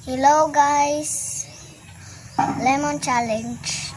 Hello, guys. Lemon challenge.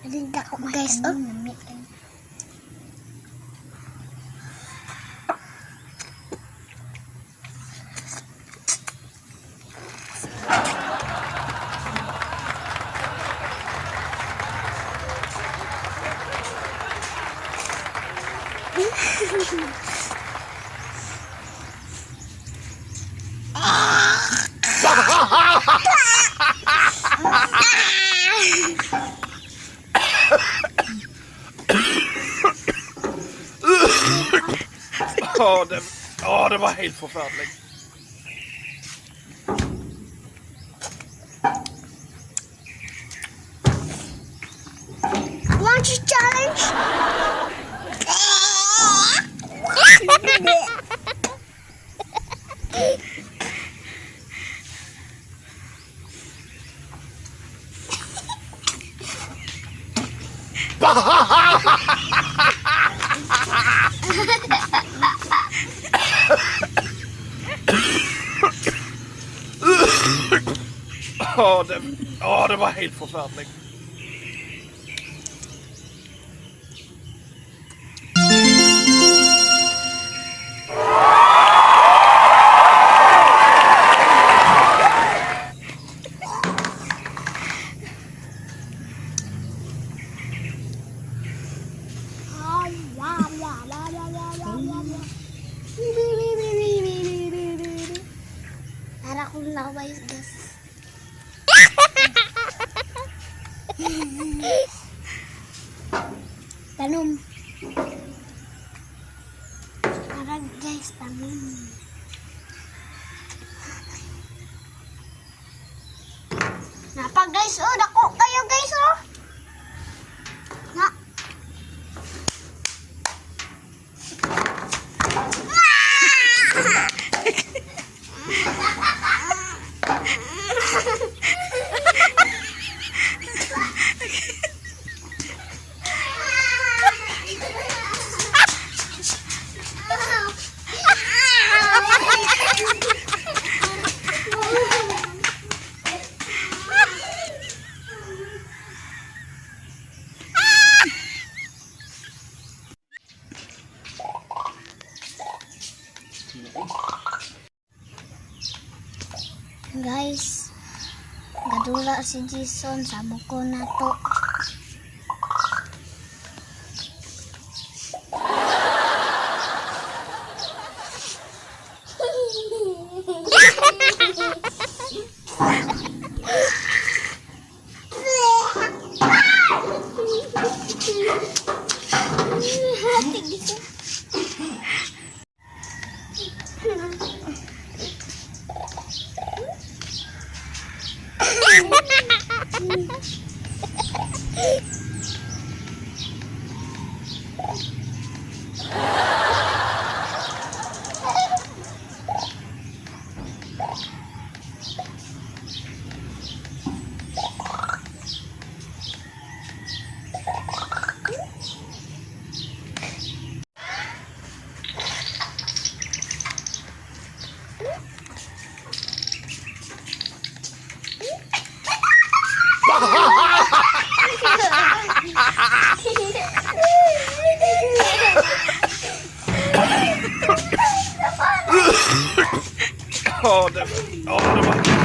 Alinta ko, guys, oh. Å, det var helt forferdelig. Want to challenge? Å, det var helt forferdelig. Para kong laway, guys. Tanom. Tara, guys, tanom. Napa, guys, oh, dako kayo, guys, oh. Na. Guys, gadula si Jason sa buko na to. Å, det var helt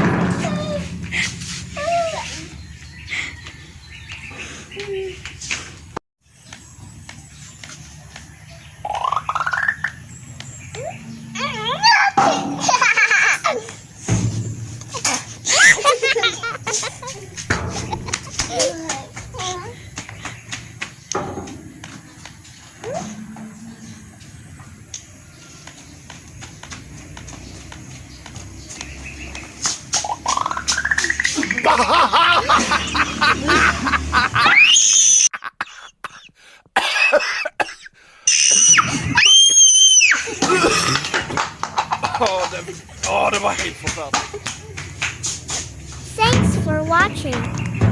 Å, det var helt forferdelig. Thanks for watching.